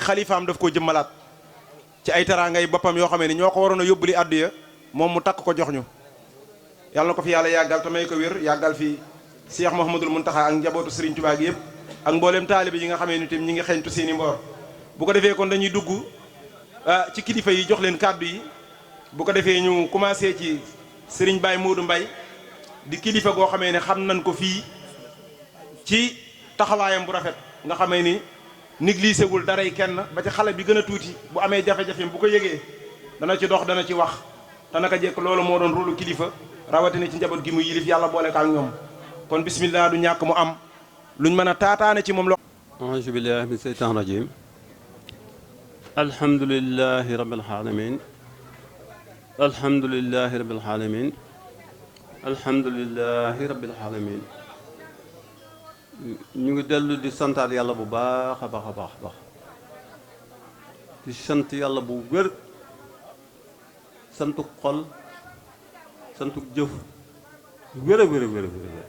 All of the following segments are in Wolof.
xalifaam daf koo jëmmalaat ci ay teraangay boppam yoo xamee ni ñoo ko waroon a yóbbuli àddiya moom mu takk ko jox ñu. yàlla na ko fi yàlla yàggal te may ko wér yàggal fi Cheikh Mouhamadul Mountakha ak njabootu Serigne Touba gi yëpp ak mbooleem taalibe yi nga xamee ni tamit ñi ngi xeeñtu seeni mboor. bu ko defee kon dañuy dugg ci kilifa yi jox leen kàddu yi bu ko defee ñu commencé ci Serigne Baye Modou Mbaye di kilifa goo xamee ne xam nañ ko fii ci taxawaayam bu rafet nga xamee ni négligé wul daray kenn ba ci xale bi gën a tuuti bu amee jafe-jafe bu ko yëgee dana ci dox dana ci wax te naka jekk loolu moo doon rôlu kilifa rawatina ci njaboot gi mu yilif yàlla boole ko ak ñoom kon bismillah du ñàkk mu am luñ mën a taataane ci moom. auzu billahi min seytaan rajim alhamdulillahi rabbil alamin alhamdulillahi rabbil alamin alhamdulillahi rabbil alamin ñu ngi dellu di santaat yàlla bu baax a baax a baax baax di sant yàlla bu wér santuk xol santuk jëf wér a wér a wér a wér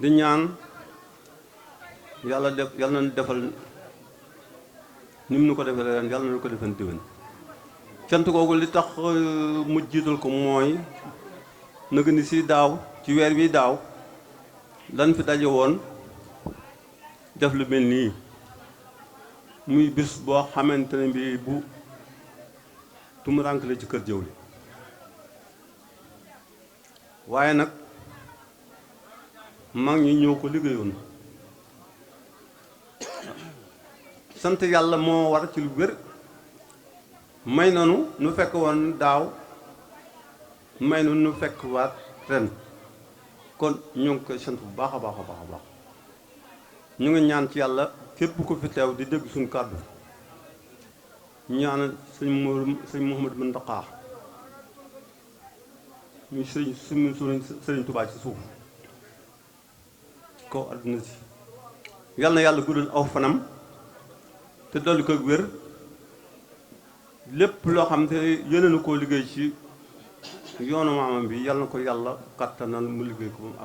di ñaan yàlla yàlla na defal ni mu nu ko defee ren yàlla na nu ko defal déwén cant googu li tax mu jiital ko mooy nag ni si daaw ci weer wi daaw lan fi daje woon def lu mel nii muy bis boo xamante ne bi bu tumurank la ci kër Jëwli waaye nag mag ñi ñoo ko liggéeyoon sant yàlla moo war ci lu wér may nanu nu fekk woon daaw may nanu nu fekk waat ren kon ñu ngi koy sant bu baax a baax a baax a baax ñu ngi ñaan ci yàlla képp ku fi teew di dégg suñu kàddu ñaan sëñ Mouhamadou Mountakha ñu sëriñ Touba ci suuf kaw àdduna si yal na yàlla guddal aw fanam te dolli ko wér lépp loo xam te yéene na koo liggéey ci yoonu maamam bi yal na ko yàlla kattanal mu liggéey ko moom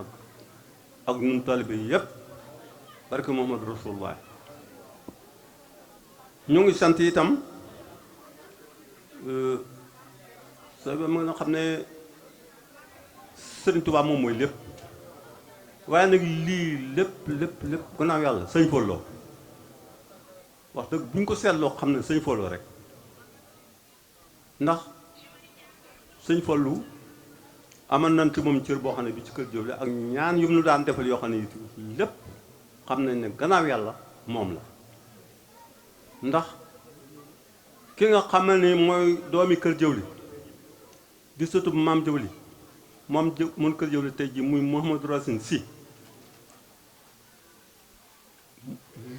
ak ñun taalibe yi yépp barke Muhammadu Rasulullah ñu ngi sant itam sa ba nga xam ne Sëriñ Tuubaa moom mooy lépp waaye nag lii lépp gannaaw yàlla sëñ Fallu wax dëgg bu ñu ko seetloo xam ne sëñ Fallu rek ndax sëñ Fallu amal nañ ci moom cër boo xam ne bi ci kër Jëwli ak ñaan yu mu nu daan defal yoo xam ne it lépp xam nañ ne gannaaw yàlla moom la ndax ki nga xam ne mooy doomi kër Jëwli di sëtub maam Jëwli mun kër Jëwli tey ji muy Mouhamadou Racine Sy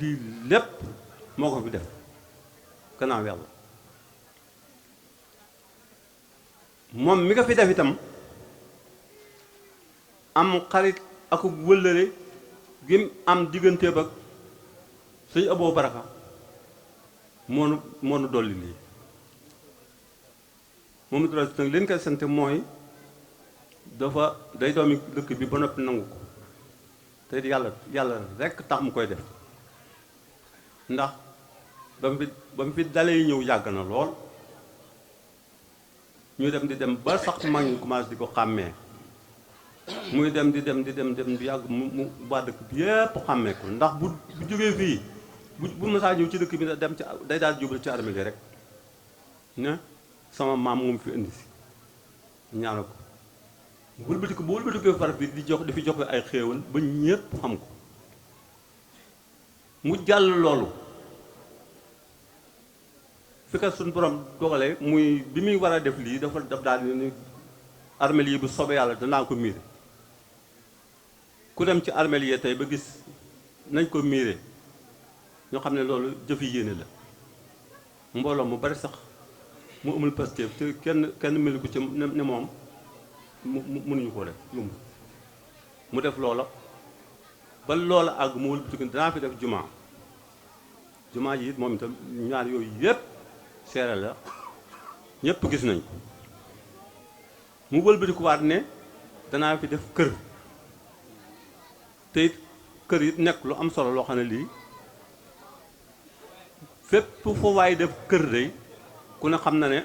lii lépp moo ko fi def gannaaw yàlla moom mi nga fi def itam am xarit ak wëllëre gi am diggante ak sëñ Aboo Baraka moonu dolli lii moom dara nag leen koy sant mooy dafa day doomi dëkk bi ba noppi nangu ko te yàlla rekk tax mu koy def ndax ba mu fi dalee ñëw yàgg na lool ñu dem di dem ba sax mag ñu commencé di ko xàmmee muy dem di yàgg mu waa dëkk bi yépp xàmmee ko ndax bu jógee fii bu masaa ñëw ci dëkk bi dem ci day daal jubal ci armée rek ne sama maam moom fi indi si ñaana ko wëlbati ko far bi di fi joxe ay xéewal ba ñépp xam ko mu jàll loolu fi ka suñ borom dogalee muy bi muy war a def lii dafa daal ni armeel yi bu soobee yàlla danaa ko miire ku dem ci armeel yi tey ba gis nañ ko miire ñoo xam ne loolu jëfi yéene la mbooloo mu bari sax mu amul Pastef te kenn melu ko ci ne moom mënuñu koo def yumb mu def loola ba loola àgg mu wëlbatiku danaa fi def jumaa ji it moom itam ñaar yooyu yépp seere la ñépp gis nañ ko mu wëlbatikuwaat ne danaa fi def kër te it kër it nekk lu am solo loo xam ne lii fépp fa waay def kër day ku ne xam na ne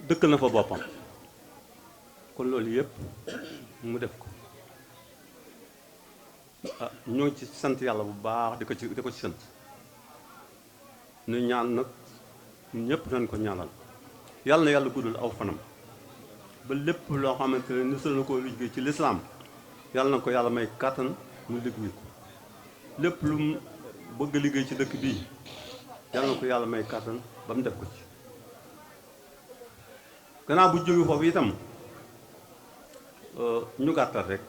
dëkk na fa boppam kon loolu yëpp mu def ko ñoo ci sant yàlla bu baax di ko ci sant nu ñaan nag ñëpp nañ ko ñaanal yàlla na yàlla guddal aw fanam ba lépp loo xamante ne ni sona koo liggéey ci lislaam yàlla na ko yàlla may kàttan mu liggéey ko lépp lu mu bëgg a liggéey ci dëkk bii yàlla na ko yàlla may kàttan ba mu def ko ci gannaaw bu jóge foofu itam ñu gàttal rek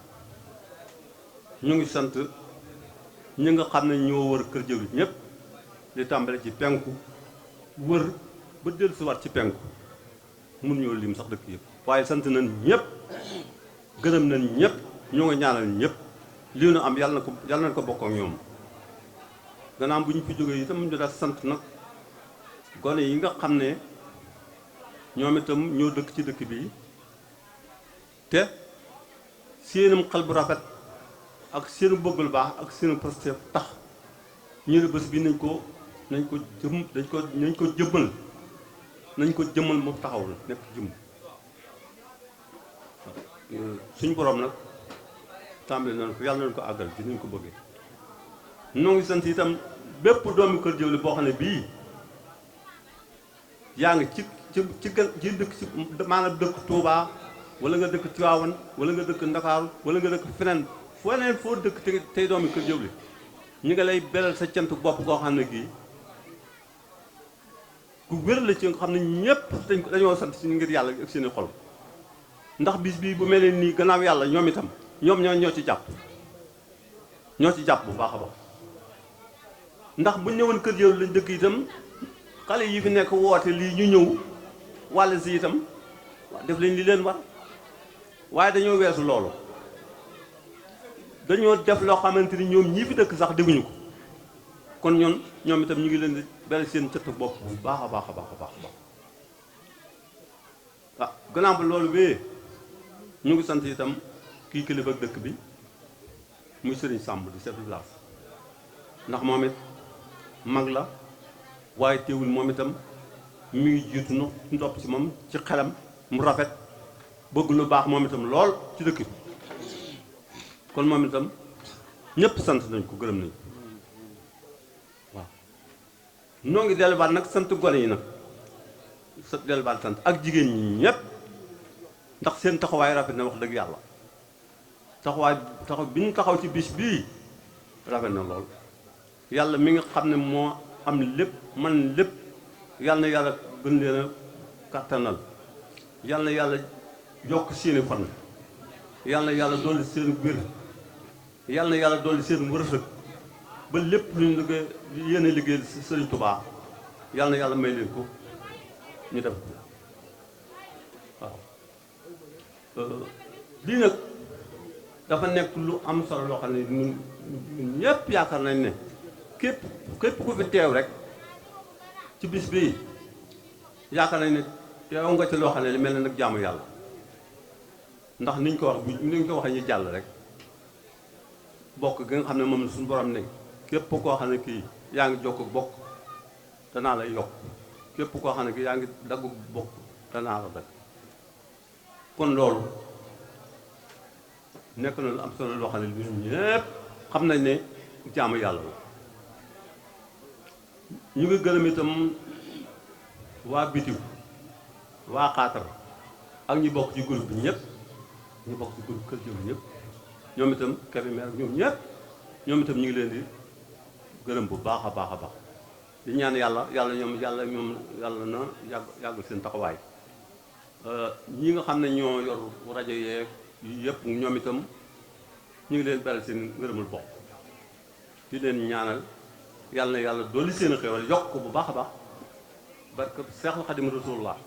ñu ngi sant ñi nga xam ne ñoo wër kër jëwri ñëpp di tàmbale ci penku wër ba dellu si waat ci penku mun ñoo lim sax dëkk yëpp waaye sant nañ ñëpp gërëm nañ ñëpp ñoo ngi ñaanal ñëpp lii nu am yàlla na ko bokk ak ñoom gannaaw bu ñu fi jógee itam ñu daal sant nag gone yi nga xam ne ñoom itam ñoo dëkk ci dëkk bi te seenum xel bu rafet ak seenu bëgg lu baax ak seenu pastéef tax ñu ne bés bi nañ ko jëmmal mu taxaw la nekk jëm suñu borom nag tàmbali nañ ko yàlla nañ ko àggal ci ni ñu ko bëggee noo ngi sant itam bépp doomi kër jëwli boo xam ne bii yaa ngi ci dëkk ci maanaam dëkk Touba wala nga dëkk Tivaouane wala nga dëkk Ndakaaru wala nga dëkk feneen foo dëkk tey doomi kër jëwli ñu nga lay beral sa cant bopp goo xam ne gii ku wér la ci nga xam ne ñëpp dañoo sant si ngir yàlla ak seeni xol ndax bis bii bu mel nii gannaaw yàlla ñoom itam ñoo ci jàpp bu baax a baax ndax bu ñëwoon kër jëwli lañ dëkk itam xale yi fi nekk woote lii ñu ñëw wàll si itam def lañ li leen war waaye dañoo weesu loolu dañoo def loo xamante ni ñoom ñii fi dëkk sax defuñu ko kon ñoom itam ñu ngi leen di beral seen cët bopp bu baax a baax a baax a baax ah gannaaw ba loolu bee ñu ngi sant itam kii kilifa ak dëkk bi muy Sëriñ Samb di chef de village ndax moom it mag la waaye teewul moom itam mi ngi jiitu nu ndopp ci moom ci xelam mu rafet bëgg lu baax moom itam lool ci dëkk bi kon moom itam ñëpp sant nañ ko gërëm nañ ko waaw noo ngi delluwaat nag sant gone yi nag delluwaat sant ak jigéen ñi ñëpp ndax seen taxawaay rafet na wax dëgg yàlla taxaw bi ñu taxaw ci bis bii rafet na lool yàlla mi nga xam ne moo am lépp man lépp yàlla na yàlla gën leen a kàttanal yàlla na yàlla yokk seeni fan yàlla na yàlla dolli seen wér yàlla na yàlla dolli seen wërsëg ba lépp lu ñu liggéey yéen a liggéey Sëriñ Tuubaa yàlla na yàlla may leen ko ñu def ko waaw lii nag dafa nekk lu am solo loo xam ne ñun ñëpp yaakaar nañ ne képp ku fi teew rek ci bis bii yaakaar nañ ne teew nga ci loo xam ne li mel ne nag jaamu yàlla ndax niñ ko waxee ñu jàll rek bokk gi nga xam ne moom suñu borom ne képp koo xam ne kii yaa ngi jokk bokk danaa la yokk képp koo xam ne kii yaa ngi daggu bokk danaa la dagg kon loolu nekk na lu am solo loo xam ne ñun ñëpp xam nañ ne jaamu yàlla la ñu ngi gërëm itam waa bitiw waa xaatar ak ñi bokk ci groupe bi ñëpp ñu bokk ci groupe kër jëwri ñëpp ñoom itam Kébémer ñoom ñëpp ñoom itam ñu ngi leen di gërëm bu baax a baax a baax di ñaan yàlla na yàggal seen taxawaay ñi nga xam ne ñoo yor rajo yeeg yëpp ñoom itam ñu ngi leen beral seen ngërëmul bopp di leen ñaanal yàlla na yàlla dolli seen xéwal yokk ko bu baax a baax barke Seexul Xadim Rasulullah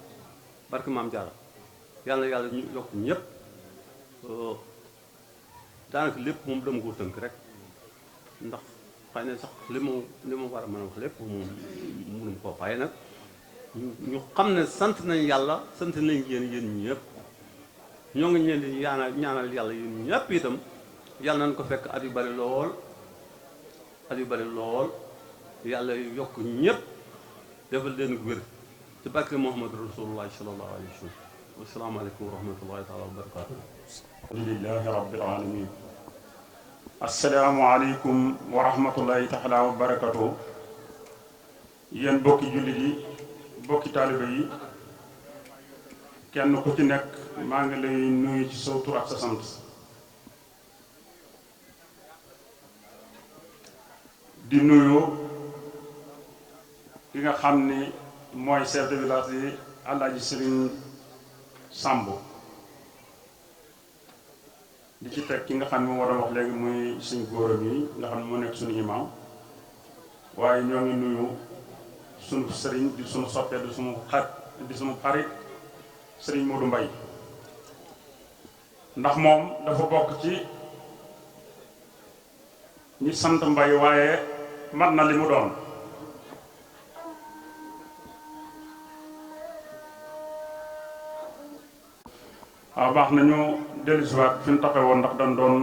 barke Maam Jaara yàlla na yàlla ñu yokk ñëpp daanaka lépp moom dama ko tënk rek ndax xëy na sax li ma war a mën a wax lépp moom mënum koo waaye nag ñu xam ne sant nañ yàlla sant nañ yéen ñëpp ñoo ngi leen di ñaanal yàlla yéen ñëpp itam yàlla nañ ko fekk at yu bari lool yàlla yokk ñëpp defal leen wér ci barke Muhammad Rasulullah sallallahu alayhi wa sallam. wasalaamaaleykum wa rahmatullahi taala wa barakaatu. alhamdulilahi rabbil alamin. asalaamualeykum wa rahmatullahi taala wa barakatu. yéen bokki jullit yi bokki taaliba yi kenn ku ci nekk maa ngi lay nuyu ci sa tur ak sa sant. di nuyu ki nga xam ni mooy chef de village yi Alaaji Sëriñ Samb di ci teg ki nga xam ne moo war a wax léegi muy suñ góoram yi nga xam ne moo nekk suñu imam waaye ñoo ngi nuyu suñu sëriñ di suñu soppee di suñu xarit sëriñ Modou Mbaye ndax moom dafa bokk ci ñi sant Mbaye waaye mat na li mu doon. waaw baax nañu dellusiwaat fi ñu taxee woon ndax dañ doon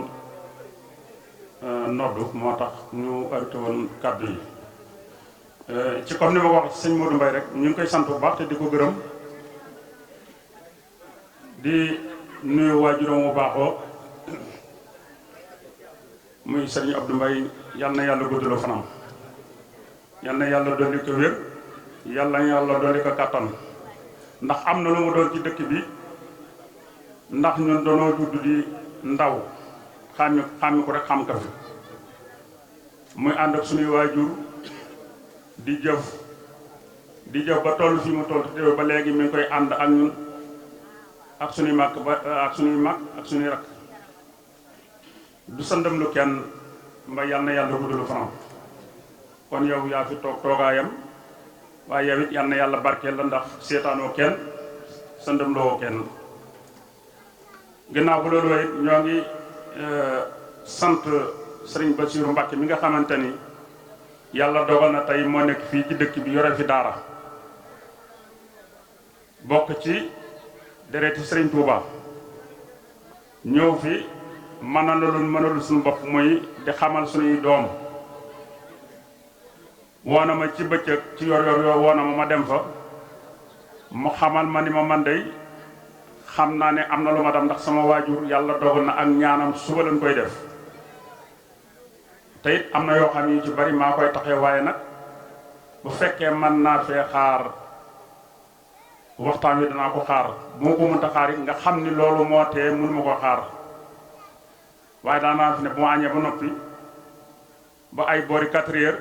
noddu moo tax ñu arrêté woon kàddu yi ci comme ni ma ko wax sëñ Modou Mbaye rek ñu ngi koy sant bu baax te di ko gërëm di nuyu waajuram bu baaxoo muy sëriñ Abdou Mbaye yal na yàlla guddalu fanam yal na yàlla dolli ko wér yàlla dolli ko kàttan ndax am na lu mu doon ci dëkk bi ndax ñun doonoo judd di ndaw xàmmi ko rek xam ka fi muy ànd ak suñuy waajur di jëf ba toll fi mu toll te ba léegi mi ngi koy ànd ak ñun ak suñuy mag ak suñuy rak du sandam lu kenn mba yal na yàlla guddalu fanam kon yow yaa fi toog toogaayam waaye yow it yal na yàlla barkeel la ndax seetaanoo kenn sandam loo kenn. ginnaaw bu loolu it ñoo ngi sant sëriñ Bassirou Mbacke mi nga xamante ni yàlla dogal na tey moo nekk fii ci dëkk bi yore fi daara bokk ci dereti sëriñ Touba ñëw fi mënalul suñu bopp muy di xamal suñuy doom woona ma ci bëccëg ci yor woona ma dem fa mu xamal ma ni ma man dey xam naa ne am na lu ma dam ndax sama waajur yàlla dogal na ak ñaanam suba lañ koy def te it am na yoo xam yu ci bari maa koy taxee waaye nag bu fekkee man naa fee xaar waxtaan wi danaa ko xaar bu ma ko mënta xaar it nga xam ni loolu moo tee mënu ma ko xaar waaye daanaa fi ne bu ma añee ba noppi ba ay boori 4 heures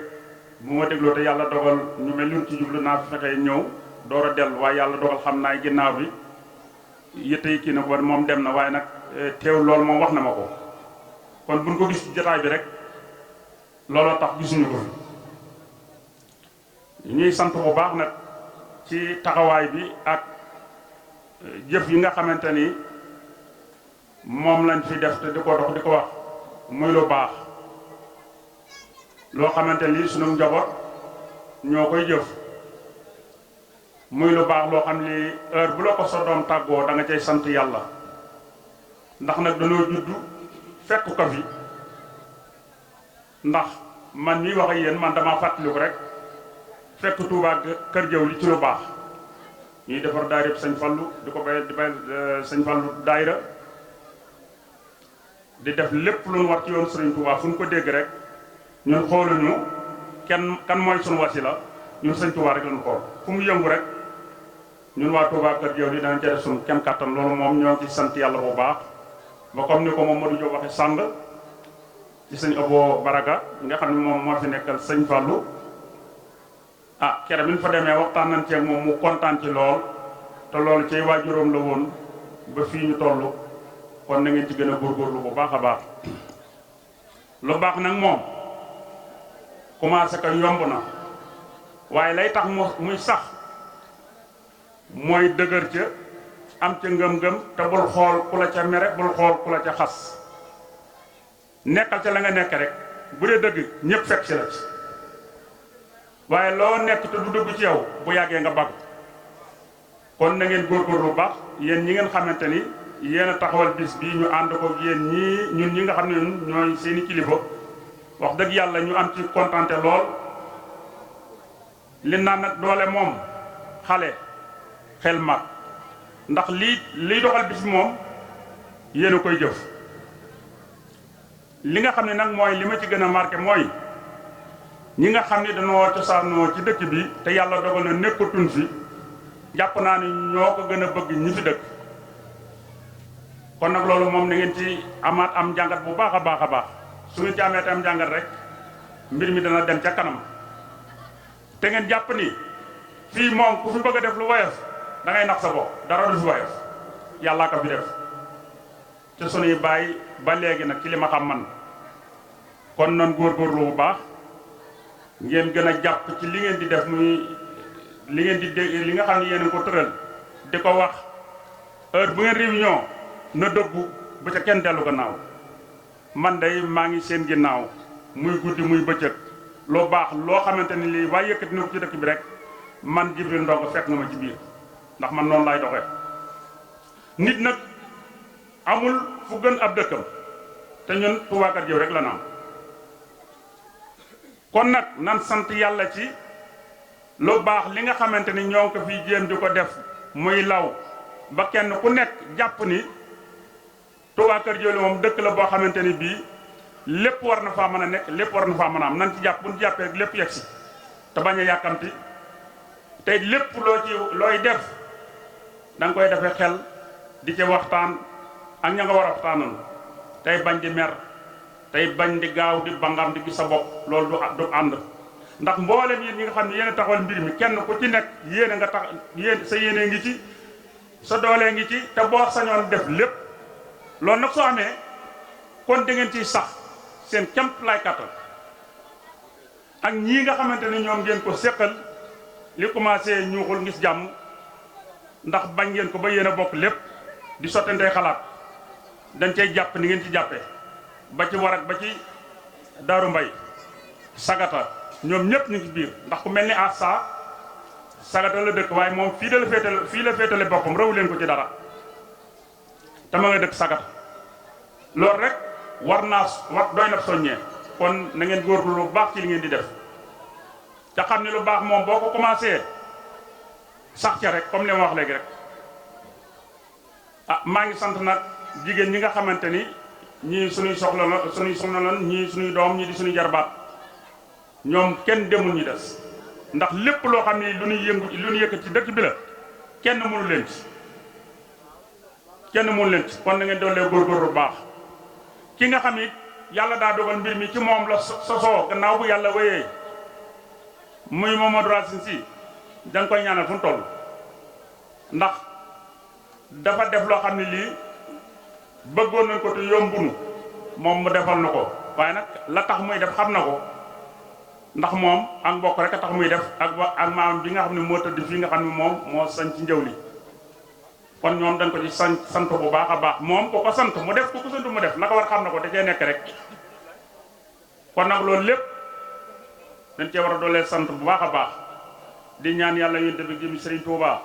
bu ma dégloo te yàlla dogal ñu mel luñ ci jublu naa fi fexee ñëw door a dellu waaye yàlla dogal xam naa ginnaaw bi yëtte yi kii na ko moom dem na waaye nag teew loolu moom wax na ma ko kon buñ ko gis jotaay bi rek looloo tax gisuñu ko fi ñuy sant bu baax nag ci taxawaay bi ak jëf yi nga xamante ni moom lañ fi def te di ko dox di ko wax muy lu baax loo xamante ni sunu njaboot ñoo koy jëf muy lu baax loo xam ni heure bu la ko sa doom tàggoo da nga cay sant yàlla ndax nag dañoo juddu fekk ko fi ndax man mii wax ak yéen man damaa fàttaliku rek fekk Touba kër jëw li ci lu baax ñuy defar daayira sëñ Fallu di ko bay sëñ Fallu daayira di def lépp lu ñu war ci yoon sëriñ Touba fu ñu ko dégg rek ñun xooluñu kan mooy suñu wasila ñun sëñ Touba rek lañu xool fu mu yëngu rek ñun waa Touba kër jëw li danañ ca def suñu kem kàttan loolu moom ñoo ngi ci sant yàlla bu baax ba comme ni ko moom Modou Diop waxe sàng ci sëñ Abo Baraka nga xam ne moom moo fi nekkal sëñ Fallu kere bi ñu fa demee waxtaan nañ ci ak moom mu kontaan ci lool te loolu cay waajuróom la woon ba fii ñu toll kon na ngeen ci gën a góorgóorlu bu baax a baax lu baax nag moom commencé ko yomb na waaye lay tax muy sax mooy dëgër ca am ca ngëm-ngëm te bul xool ku la ca mere bul xool ku la ca xas nekkal ca la nga nekk rek bu dee dëgg ñëpp fekk ci la ci waaye loo nekk te du dëgg ci yow bu yàggee nga bàgg kon na ngeen góorgóorlu bu baax yéen ñi ngeen xamante ni yéen a taxawal bis bii ñu ànd ko yéen ñun ñi nga xam ne ñooy seeni kilifa wax dëgg yàlla ñu am ci kontante lool li naan nag doole moom xale xel mag ndax liy doxal bis moom yéen a koy jëf. li nga xam ne nag mooy li ma ci gën a marqué mooy ñi nga xam ne dañoo cosaanoo ci dëkk bi te yàlla dogal na nekkatuñ fi jàpp naa ni ñoo ko gën a bëgg ñi fi dëkk. kon nag loolu moom na ngeen ci amaat am njàngat bu baax a baax a baax su ngeen ci amee am njàngat rek mbir mi dana dem ca kanam te ngeen jàpp ni fii moom ku fi bëgg a def lu woyof da ngay nax sa bopp dara du fi woyof yàllaa ko fi def te sunuy bàyyi ba léegi nag ci li ma xam man. kon nan góorgóorlu bu baax ngeen gën a jàpp ci li ngeen di def muy li ngeen di dégg li nga xam ne yéen a ko tëral di ko wax heure bu ngeen réunion na dëggu ba ca kenn dellu gannaaw. man day maa ngi seen ginnaaw muy guddi muy bëccëg lu baax loo xamante ni lii waaye yëkkati na ko ci dëkk bi rek man Jibril Ndongo fekk nga ma ci biir ndax man noonu laay doxee. nit nag amul fu gën ab dëkkam te ñun Touba Kër Diop rek la naam. kon nag nan sant yàlla ci lu baax li nga xamante ni ñoo ngi ko fiy jéem di ko def muy law ba kenn ku nekk jàpp ni Touba Kër Diop moom dëkk la boo xamante ni bii lépp war na faa mën a nekk lépp war na faa mën a am nan ci jàpp bu ñu jàppee rek lépp yegg si te bañ a yàkkamti te lépp looy def da nga koy defee xel di ci waxtaan ak ña nga war a waxtaanoon tey bañ di mer tey bañ di gaaw di bangam di gis sa bopp loolu du ànd. ndax mboolem yéen ñi nga xam ne yéen a taxawal mbir mi kenn ku ci nekk yéene nga tax yéen sa yéene ngi ci sa doolee ngi ci te boo sañoon def lépp loolu nag soo amee kon da ngeen ciy sax seen kemt lay kattan ak ñii nga xamante ni ñoom ngeen ko séqal li commencé ñuuxul ngis jàmm ndax bañ ngeen ko ba yéen a bokk lépp di sottantey xalaat dañ cay jàpp ni ngeen ci jàppee ba ci warak ba ci Daaru Mbay Sagata ñoom ñëpp ñu ngi biir ndax ku mel ni Assa Sagata la dëkk waaye moom fii la féetale boppam rawu leen ko ci dara te ma nga dëkk Sagata loolu rek war doy na soññee kon na ngeen góorgóorlu lu baax ci li ngeen di def te xam ne lu baax moom boo ko commencé sax ca rek comme li ma wax léegi rek. maa ngi sant nag jigéen ñi nga xamante ni ñii suñuy soxla la ñii suñuy doom ñii di suñuy jarbaat ñoom kenn demul ñu des ndax lépp loo xam ne lu ñuy yëkkat ci dëkk bi la kenn mënu leen ci kon na ngeen doolee góorgóorlu bu baax. ki nga xam it yàlla daa dogal mbir mi ci moom la sosoo gannaaw bu yàlla wéyee muy Mamadou Racine Sy danga koy ñaanal fu mu toll ndax dafa def loo xam ne lii bëggoon nañ ko te yombunu moom mu defal na ko waaye nag la tax muy def xam na ko ndax moom ak mbokk rek a tax muy def ak maam bi nga xam ne moo tëdd fii nga xam ne moom moo sañ ci njëw li kon ñoom dañ ko ci sant bu baax a baax moom ko ko sant mu def ko ko sant mu def la ko war xam na ko da cee nekk rek kon nag loolu lépp dañ cee war a doolee sant bu baax a baax di ñaan yàlla yonent bi jëm Serigne Touba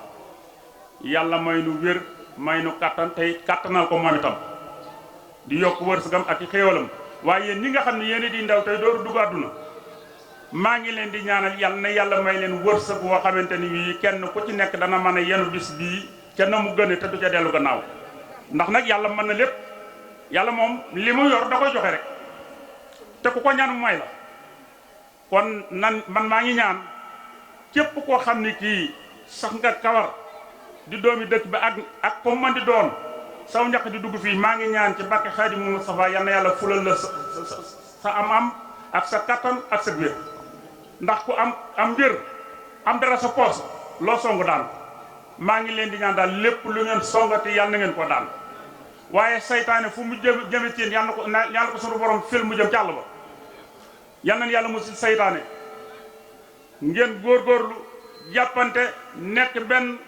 yàlla may nu wér may nu kattan tey kattanal ko moom itam di yokk wërsëgam ak i xéewalam waaye yéen ñi nga xam ne yéen di ndaw tey dooru dugg àdduna maa ngi leen di ñaanal yàlla na yàlla may leen wërsëg woo xamante ni wii kenn ku ci nekk dana mën a yenu bis bii ca na mu gëne te du ca dellu gannaaw ndax nag yàlla mën na lépp yàlla moom li mu yor da koy joxe rek te ku ko ñaan mu may la kon man maa ngi ñaan képp koo xam ni kii sax nga kawar di doomi dëkk bi ak ko man di doon saw ñaq di dugg fii maa ngi ñaan ci barke Xaadimu Mustafaa yal na yàlla fulal la sa am ak sa kattan ak sa wér ndax ku am wér am dara sa poos loo songu daan maa ngi leen di ñaan daal lépp lu ngeen songati yàlla na ngeen ko daan waaye saytaane fu mu jëme ci yàlla ko sunu borom fil mu jëm ci àll ba yal nañ yàlla mu si saytaane ngeen góorgóorlu jàppante nekk benn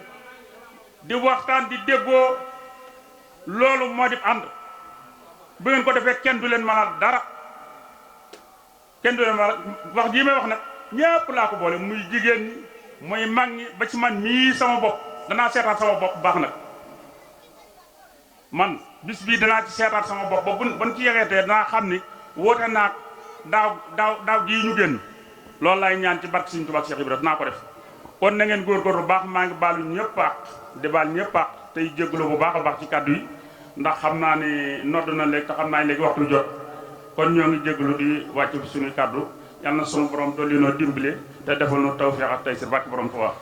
di waxtaan di déggoo loolu moo di ànd bu ngeen ko defee kenn du leen mënal dara kenn du leen mënal wax jii may wax nag ñépp laa ko boole muy jigéen ñi muy mag ñi ba ci man mii sama bopp danaa seetaat sama bopp baax nag man bis bii danaa ci seetaat sama bopp ba buñ ci yegeetee danaa xam ni woote naag daaw jii ñu génn loolu laay ñaan ci barke Sëriñ Tuubaa Cheikh Ibrahima naa ko def kon na ngeen góorgóorlu bu baax maa ngi baalu ñëpp ak di baal ñëpp ak tey jégalu bu baax a baax ci kàddu yi ndax xam naa ne nodd na léegi te xam naa ne léegi waxtu jot kon ñoo ngi jégalu di wàcc fi suñuy kàddu yal na sunu borom dolli noo dimbale te defal nu tawfeex ak taysiir barke borom Tuubaa